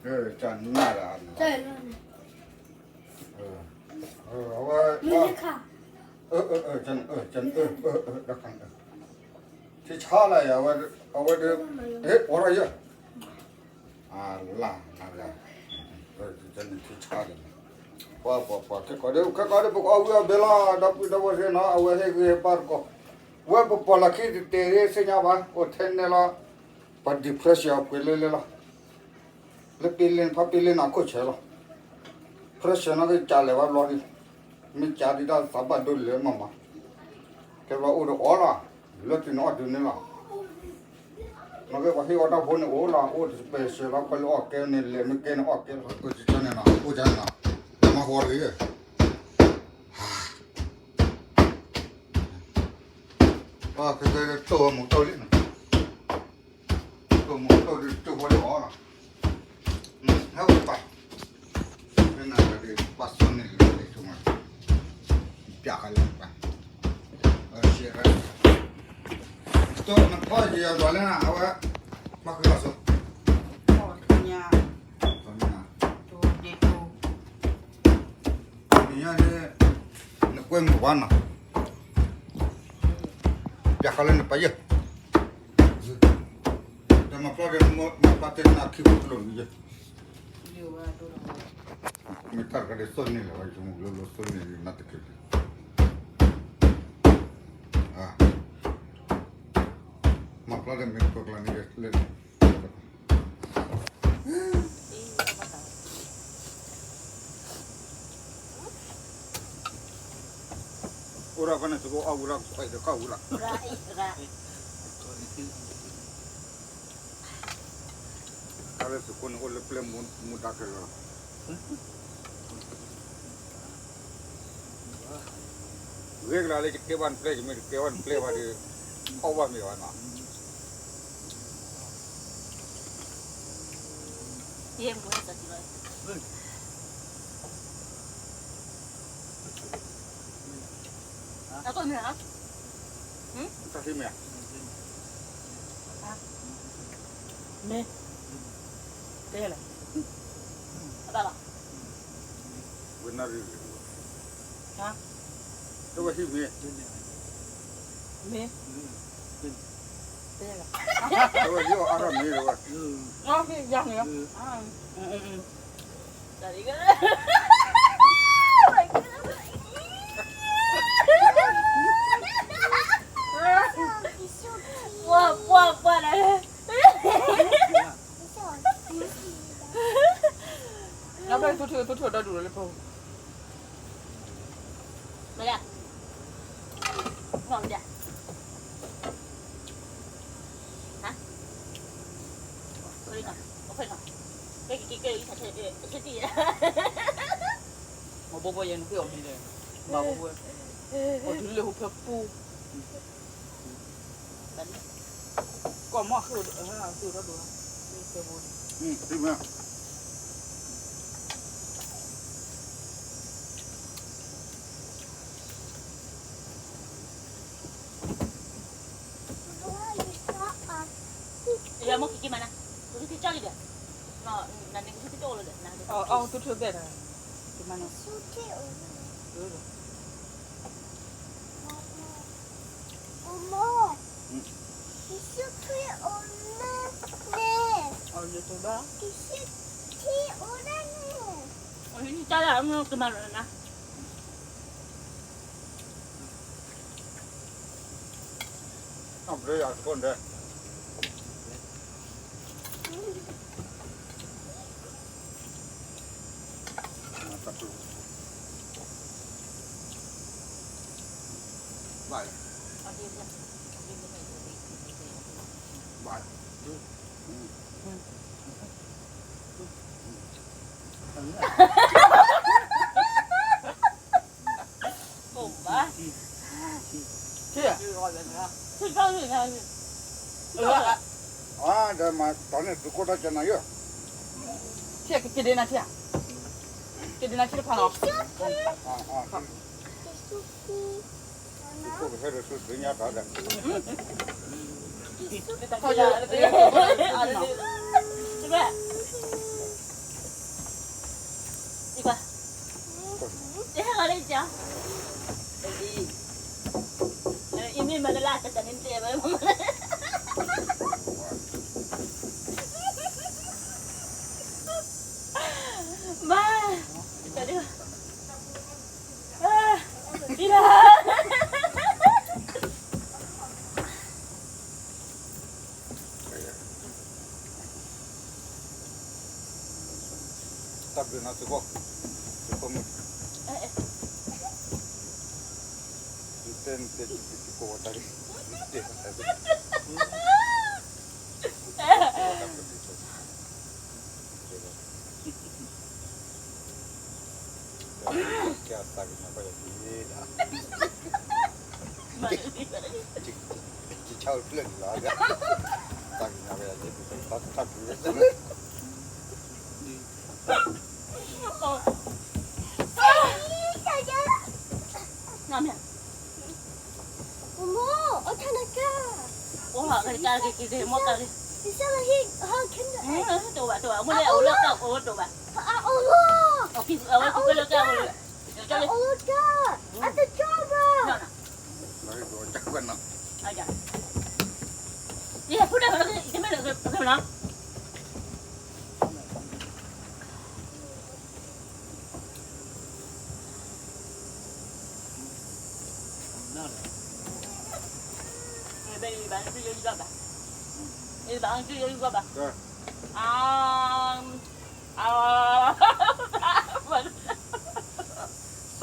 ကနၣ်ဒၣ်, အဝဲ, ထံဆါလၢယၤ, အဝဲဒၣ်, အိးထီၣ်ယဲ, အလၢ်, ထံဆါလၢ, ပှၤပှၤပှၤ ခဲကီးဒ် ခဲကီးဒ် ပကအီၣ်ဝံၤအီၣ်ဘဲလီၤ ဒီပုၢ်ဒီဝဲၢ်သ့ၣ်နီၤ အဝဲဟ့ၣ်ဂံၢ်ဟ့ၣ်ဘါတကီး, ဝဲပပီၢ်လီၢ်ခံတတဲာ်သ့ၣ်ညါဘၣ် အိၣ်ထဲနဲလီၤ, ပ depression အပှ့ၤလၢလၢလီၤ, လၢပ့လ့ဖးပ့လ့နီၢ်ခိၣ်ဆဲးလီၤ, depression နီၢ်ကစၢ်လဲၤဝဲဘျီဒ်, မ့ၢ်ကၢ်ဒ်တၢ်သးဘၣ်ဒိလဲၣ်မးမး, ကဲဘျီအိၣ်ဒီးအီၣ်လီၤ, လၢတုၤန့ၣ်အီၣ်တုၤန့ၣ်လီၤ နီၢ်က့ပှၤဟ့ၣ်အီၣ်တၢ်ဖိန့ၣ်အိၣ်လီၤ အိၣ်တစပယ်ဆဲးလီၤ ကွၢ်လၢအီၣ်ကဲန့ၣ် လဲၤမ့ၢ်ကဲန့ၣ်အီၣ်ကဲလီၤ အိၣ်တကၠီန့ၣ်နီၤ အိၣ်ကန့ၣ်နီၤ တမၤဃီတဂ့ၤ ပှၤခဲကဲတိၢ်ဝဲမူးတိၢ်လံနီၤ တိၢ်မူးတိၢ်ဒုးတိၢ်ဖိလၢအီၣ်နီၤ ဟဲဝဲပၢ် လၢနၤဒီးပှၤစိန့ၣ်လၢလၢဆိမး ပျးဃာ်လၢပၢ် တိၢ်နဖီယံၤယၤဒွးလၢနၤ အဝဲ မၤဃုာ်လီၤစိ ညါ ညါန့ၣ် နကွဲမုာ်ဝါနီၤ ပျးဃာ်လၢနပၢ်ယဲ တမၤဖျီဒီး မၤဖျီတဲနၤခံဖိတလိၣ်နယဲ မ့ၢ်တၢ်တခါဒီးစိန့ၣ်လီၤ ယဆိကမိၣ်လၢလၢစိန့ၣ်နၤတက့ၢ် မၤဖျီဒီးမ့ၢ်ပၢၤကျါန့ၣ်လၢ အိၣ်ဒီးကန့ၣ် သုကအိၣ်ဝံၤဒီး ခွဲးဒီးကီၢ်ဝံၤလီၤ တၢ်လၢသုးခိၣ်န့ၣ်အိၣ်လၢပျဲၢ်မူဒါက့ၤလီၤ ဂ့ၤကလါလၢယကဲဘၣ်နပျဲၢ် ယမ့ၢ်တကဲဘၣ်နပျဲၢ်ဘၣ်ဒီး အီၣ်ဘၣ်မ့ၤဘၣ်နီၤ တၢ်ထံၣ်မ့ၢ်ဧါ မ့ၢ် တဲလီၤ ဝဲနၣ်ရံၣ် တဝဲဟံၣ်မ့ၢ် မ့ၢ် တဲလီၤ တဝဲဟံၣ်အီၣ်အါထီၣ်မ့ၢ်တဝဲ ယၤန့ၣ် ပှၤပှၤပှၤလၢ နဘၣ်သူၣ်ထီၣ်သူၣ်ထီၣ်ဒီဒူၣ်လၢပှၤ မလဲၣ် မလဲၣ် ဟါ အိၣ်နီၤ အိၣ်နီၤ ကဲကဲကဲ မဘိဘိယဲနကွၢ်အီၤမံၤလဲၣ် မဘိဘိ အီၤဒုးလၢဟိဖဲပူ ကီၢ်မီၢ်ဃုာ်ဒီး ဃုာ်ဒီးဒိၣ် ဃုာ်ဒီး ယမ့ၢ်ကက့ၤမးနၤ ကက့ၤကၠီလံဒီး နန့ၣ်ကက့ၤကၠီလံဒီး နကက့ၤ အီၣ်သူၣ်ထီၣ်ဘဲၣ်ဒီး ကမၤနၤ Omo, Yesu Kristo omen ne. Oh, Yesu ba. Yesu Kristo omen ne. Oh, ini cara anu kemana na? Apa ya, sekonde? Aa, ဒီးမၤတီၤန့ၢ်သုးခိၣ်တၢ်ကနၤယိာ်, ကဒ့နၤထံၣ်ဧါ, ကဒ့နၤထံၣ်တဖၣ်နီၤ, သုးခိၣ်ကဟဲဒီးသုသ့ၣ်ညါတၢ်ဒီး, တၢ်ခီယၤ, တဘၣ် နသုကိၣ်, သုကိၣ်မုၢ်, နတဲနတဲ သုကိၣ်ဝဲတၢ်လံ, နတဲတၢ်လံ, တၢ်ပတံၤ ကဲသးကညီၤဘၣ်ယၤဒ်ဒၣ်, ကဆါဖျၢၣ်န့ၣ်လီၤ, သးကညီၤဘၣ်ယၤဒ်ဒၣ်, တၢ်တၢ်ပူၤ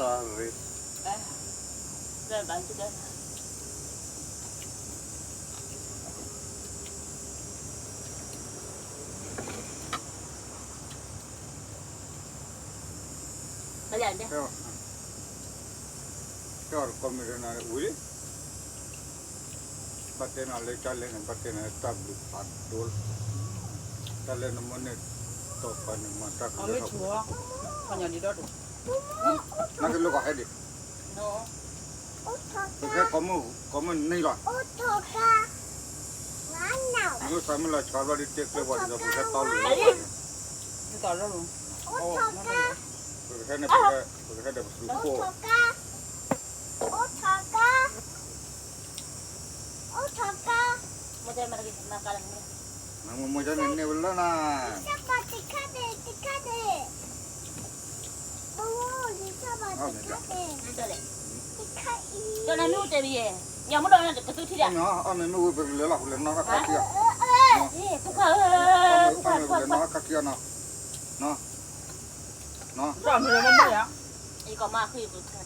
Sorry. ကဲ, ကဲ ကီၢ်မ့ၢ်တနၤဝံၤလံ, ဘၣ်တဲနၤလၢကလဲၣ်န့ၣ် ဘၣ်တဲနၤလၢတၢ်ဘျုးဖးဒိၣ်လီၤ, တၢ်လၢနမိၢ်န့ၣ် တီၢ်ပှၤန့ၣ်မၤတၢ်ကလၢထီၣ်ပှဲၤ, နကလၢကီၢ်ဟဲဒံး, ပကဲ ကီၢ်မုၢ်န့ၣ်လီၤ, မုၢ်သးမုၢ်လီၤဆီဘျီဒ်တဲကျဲပှၤဒ်သိး ပကဟဲတီလီၤ, ပကဟဲန့ၣ် ပကဟဲဒီးပသူခိၣ် မ့ၢ်မ့ၢ်န့ၣ်န့ၢ်ဝဲလၢနၤ, အီၣ်မ့ၤမ့ၢ်ဝံၤပကလဲၤလီၤ ပလဲၤနီၣ်အခါခံအီၤ, အီၣ်မ့ၤဝံၤပလဲၤနီၣ်အခါခံအီၤနီၤ, အီၣ်မ့ၤမ့ၢ်ဝံၤလီၤ ပလဲၤနီၣ်အခါခ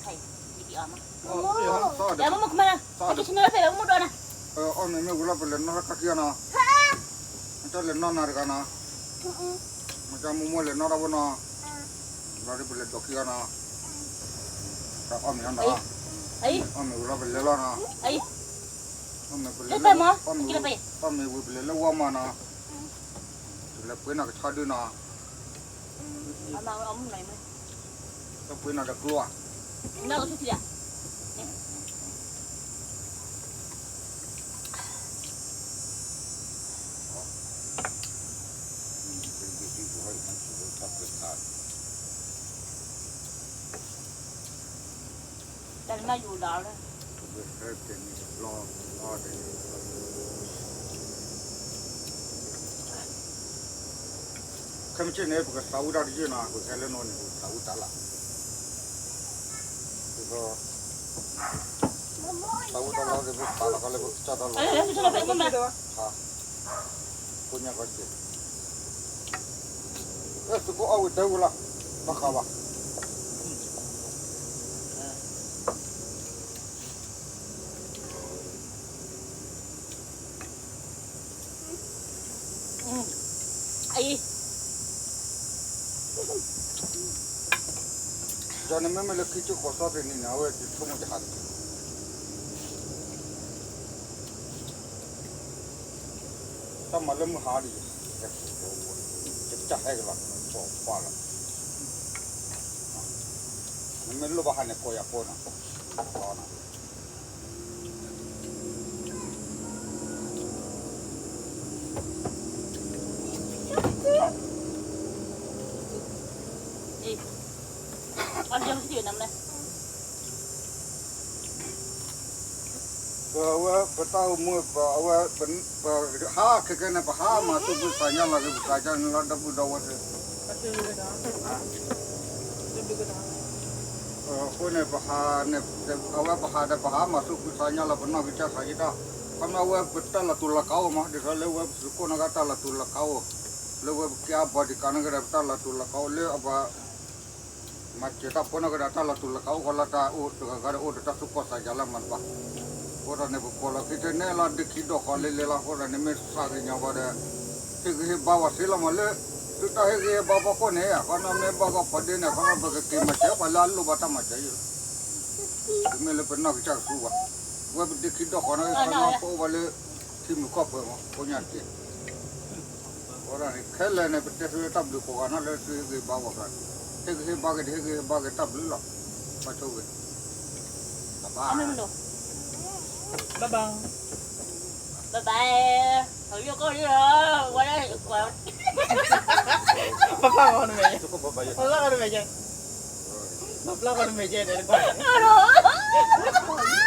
ံအီၤနီၤ, အီၣ်မ့ၤမ့ၢ်ဝံၤလီၤ ပလဲၤနီၣ်အခါခံအီၤနီၤ, မ့ၢ်လဲၤနီၣ်နၤတဂၤနီၤ, မ့ၢ်မိၢ်မိၢ်လဲၤနီၣ်တၢ်ဖိနီၤ, ဘျီဒ်ပလဲၤဒိးခံအီၤနီၤ, အီၣ်မ့ၤအီၤနီၤ, အီၣ်မ့ၤဝံၤလီၤ ပလဲၤလီၤနီၤ, အီၣ်မ့ၤဝံၤ ပလဲၤလၢဝီမးနီၤ, ပလဲၤပှ့ၤနီၢ်ကဆီဒုနီၤ, ပှ့ၤနီၢ်တကျိဧါ. တၢ်နမၤယူၤလီၤလၢ ခဲမုၢ်ဆ့ၣ်န့ၣ် ပကသးဝံၣ်တၢ်တယုၢ်နီၤ, ပကဟဲလၢနိန့ၣ် ပကသးဝံၣ်တၢ်လီၤ, ပကသးဝံၣ်တၢ်လီၤ ပကသးလီၤကီလၢပကစၢ်တၢ်လီၤ, ဖိညါကီက့ၤ, သုးခိၣ်အီၣ်ဝံၤတဲဝံၤလီၤ, ဘၣ်ဃးဘၣ်. ယၤန့ၣ်မ့မ့ၢ်လၢခံကၠိဃိးသီတနံၤန့ၣ် အဝဲယဆိကမိၣ်ယဟးတက့ၢ်, တၢ်မၤလၢမုၢ်ဟါဒ်အံၤ, ယကစၢ်ဟဲက့ၤလီၤ, ပိာ်ခွါလီၤ, နမ့ၢ်လိၣ်ဘၣ်ဟးန့ၣ် ကိးယၤကိးနီၤ, ကိးနီၤ. ပဝဲပတၢ်အိၣ်မူ ပဝဲ ပဟးခဲကဲန့ၣ် ပဟးမၤသူၣ်ဖှံသးညီလီၤက့ၤ ပသးကညီလီၤ ဒီပုၢ်ဒီဝဲၢ်သ့ၣ်, အဃိန့ၣ် ပဟးန့ၣ် အဝဲပဟးဒီး ပဟးမၤသူၣ်ဖှံသးညီလီၤ ပနီၢ်ကစၢ်သးယံၤတၢ်, ခီဖျိအဝဲပတၢ်လီၤတူာ်လီၤကာ်အိၣ်မး ဒ်သိးလၢဝဲပသုးခိၣ်န့ၣ်ကတၢ်လီၤတူာ်လီၤကာ်အိၣ်, လၢဝဲပကဲအဘီဒံးကးနီၢ်ကဒီး ပတၢ်လီၤတူာ်လီၤကာ်အိၣ်လၢအဘၣ် မၤစၢၤတၢ်ဖိနီၢ်ကဒီး တၢ်လီၤတူာ်လီၤကာ်အိၣ်ဃီလၢတၢ်အိၣ်တဂၤဂၤဒီး အိၣ်ဒီးတၢ်သူၣ်ကီၢ်သးယၤလၢမၤတဘၣ်. အဃိသတးန့ၣ် ပကိးလီၤခံထဲန့ၣ်လီၤ ဒ့ခံဒီၣ်ဃီလံလံလီၤ. အဃိသတးန့ၣ် မ့ၢ်သးကညီၤဘၣ်ဒီး ဟ့ၣ်ဂံၢ်ဟ့ၣ်ဘါဝဲသ့လီၤမးလၢ သုတၢ်ဟ့ၣ်ဂံၢ်ဟ့ၣ်ဘါဖီခိၣ်န့ၣ် အဃိန့ၣ်မ့ၢ်ဘၣ်ဂီၢ်ဖီဒ့န့ၣ် အဃိန့ၣ်ပကက့ၤမၤစၢၤပှၤလၢအလိၣ်ဘၣ်တၢ်မၤစၢၤယဲလီၤ. တမ့ၢ်လၢပနီၢ်ကစၢ်ကသူဘၣ်. ဝဲပဒ့ခံဒီၣ်ဃီန့ၣ် ပအိၣ်ဘၣ်လၢ ထံမုၢ်ကီၢ်ပၢၤမး ကိးညါတက့ၢ်. အဃိသတးန့ၣ် ခဲလၢာ်န့ၣ် ပတဲသုလၢတၢ်ဘျုးကိးဂၤနီၢ်လၢသုဟ့ၣ်ဂံၢ်ဟ့ၣ်ဘါဝဲကျါန့ၣ် ဟ့ၣ်ဂံၢ်ဟ့ၣ်ဘါက့ၤ တဟ့ၣ်ဂံၢ်ဟ့ၣ်ဘါက့ၤတၢ်ဘျုးလီၤ. ပဆိၣ်ဂ့ၤ ဘၣ်ဘၣ် ဘၣ်ဘၣ် ဘၣ်ဘၣ် အယိကီၢ်လံလီၤ ဝဲဒၣ် ပပၢ်ဂီၢ်နမဲာ်ညါ ပပၢ်ဂီၢ်နမဲာ်ညါ ပပၢ်ဂီၢ်နမဲာ်ညါန့ၣ် တဘၣ်